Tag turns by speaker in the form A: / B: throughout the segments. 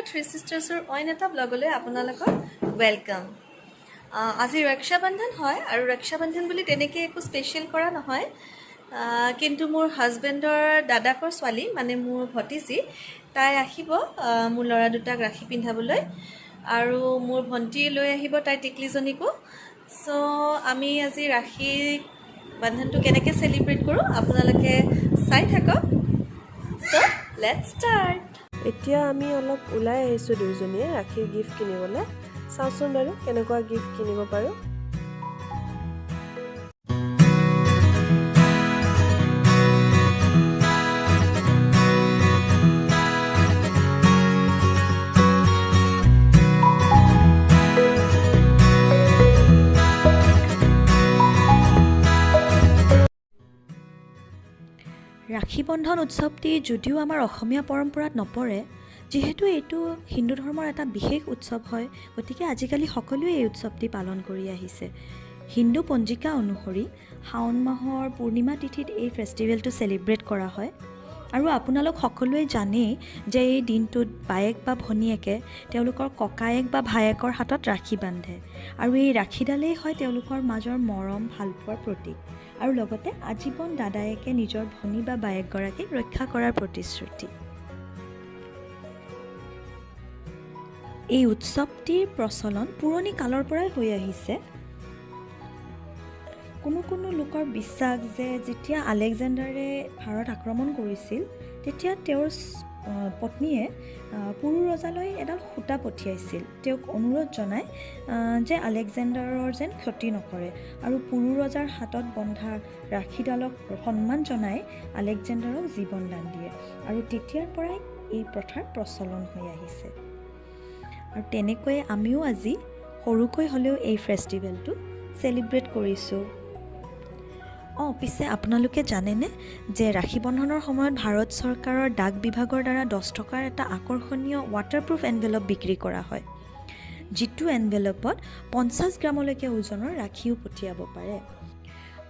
A: Three চিষ্টাৰ্ছৰ অইন এটা ব্লগলৈ আপোনালোকক welcome. আজি ৰক্ষা বন্ধন হয় আৰু ৰক্ষা বন্ধন বুলি তেনেকৈ একো স্পেচিয়েল কৰা নহয়, কিন্তু মোৰ হাজবেণ্ডৰ দাদাকৰ ছোৱালী, মানে মোৰ ভতিজী, তাই আহিব মোৰ ল'ৰা দুটাক ৰাখি পিন্ধাবলৈ আৰু মোৰ ভণ্টি লৈ আহিব তাইৰ টিকলিজনীকো। চ' আমি আজি ৰাখি বন্ধনটো কেনেকৈ চেলিব্ৰেট কৰোঁ, আপোনালোকে চাই থাকক। So let's start.
B: এতিয়া আমি অলপ ওলাই আহিছোঁ দুয়োজনীয়ে ৰাখীৰ গিফ্ট কিনিবলৈ। চাওঁচোন বাৰু কেনেকুৱা গিফ্ট কিনিব পাৰোঁ।
C: ৰাখী বন্ধন উৎসৱটি যদিও আমাৰ অসমীয়া পৰম্পৰাত নপৰে, যিহেতু এইটো হিন্দু ধৰ্মৰ এটা বিশেষ উৎসৱ হয়, গতিকে আজিকালি সকলোৱে এই উৎসৱটি পালন কৰি আহিছে। হিন্দু পঞ্জিকা অনুসৰি শাওণ মাহৰ পূৰ্ণিমা তিথিত এই ফেষ্টিভেলটো চেলিব্ৰেট কৰা হয়। আৰু আপোনালোক সকলোৱে জানেই যে এই দিনটোত বায়েক বা ভনীয়েকে তেওঁলোকৰ ককায়েক বা ভায়েকৰ হাতত ৰাখী বান্ধে আৰু এই ৰাখীডালেই হয় তেওঁলোকৰ মাজৰ মৰম ভালপোৱাৰ প্ৰতীক আৰু লগতে আজীৱন দাদায়েকে নিজৰ ভনী বা বায়েকগৰাকীক ৰক্ষা কৰাৰ প্ৰতিশ্ৰুতি। এই উৎসৱটিৰ প্ৰচলন পুৰণি কালৰ পৰাই হৈ আহিছে। কোনো কোনো লোকৰ বিশ্বাস যে যেতিয়া আলেকজেণ্ডাৰে ভাৰত আক্ৰমণ কৰিছিল, তেতিয়া তেওঁৰ পত্নীয়ে পুৰু ৰজালৈ এডাল সূতা পঠিয়াইছিল, তেওঁক অনুৰোধ জনাই যে আলেকজেণ্ডাৰৰ যেন ক্ষতি নকৰে আৰু পুৰু ৰজাৰ হাতত বন্ধা ৰাখীডালক সন্মান জনাই আলেকজেণ্ডাৰক জীৱন দান দিয়ে আৰু তেতিয়াৰ পৰাই এই প্ৰথাৰ প্ৰচলন হৈ আহিছে। আৰু তেনেকৈয়ে আমিও আজি সৰুকৈ হ'লেও এই ফেষ্টিভেলটো চেলিব্ৰেট কৰিছোঁ। পিছে আপোনালোকে জানেনে যে ৰাখী বন্ধনৰ সময়ত ভাৰত চৰকাৰৰ ডাক বিভাগৰ দ্বাৰা 10 টকাৰ এটা আকৰ্ষণীয় ৱাটাৰপ্ৰুফ এনভেলপ বিক্ৰী কৰা হয়, যিটো এনভেলপত 50 গ্ৰামলৈকে ওজনৰ ৰাখীও পঠিয়াব পাৰে।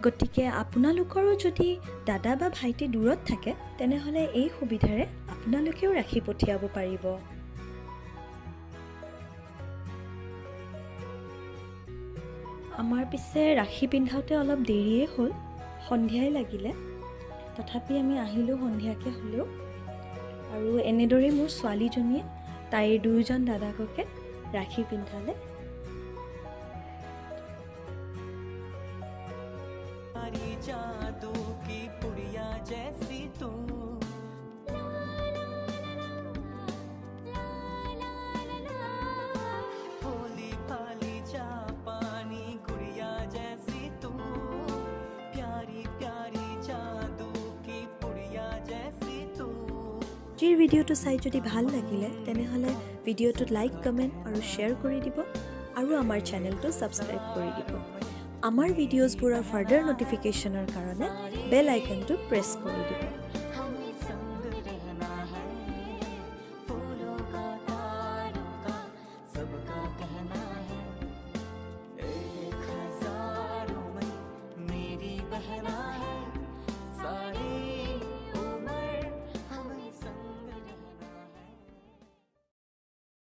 C: গতিকে আপোনালোকৰো যদি দাদা বা ভাইটি দূৰত থাকে, তেনেহ'লে এই সুবিধাৰে আপোনালোকেও ৰাখী পঠিয়াব পাৰিব। আমাৰ পিছে ৰাখী পিন্ধাওঁতে অলপ দেৰিয়েই হ'ল, সন্ধিয়াই লাগিলে। তথাপি আমি আহিলোঁ সন্ধিয়াকৈ হ'লেও। আৰু এনেদৰেই মোৰ ছোৱালীজনীয়ে তাইৰ দুয়োজন দাদাককে ৰাখী পিন্ধালে।
D: जादू की पुड़िया जैसी तू। भोली भाली जापानी गुड़िया जैसी तू, प्यारी प्यारी जादू की पुड़िया जैसी तू।
C: আজিৰ ভিডিঅ'টো চাই যদি ভাল লাগিলে, তেনেহ'লে ভিডিঅ'টোত লাইক, কমেণ্ট আৰু শ্বেয়াৰ কৰি দিব আৰু আমাৰ চেনেলটো ছাবস্ক্ৰাইব কৰি দিব। আমাৰ ভিডিঅ'জবোৰৰ ফাৰ্ডাৰ ন'টিফিকেশ্যনৰ কাৰণে বেল আইকনটো প্ৰেছ কৰি দিব।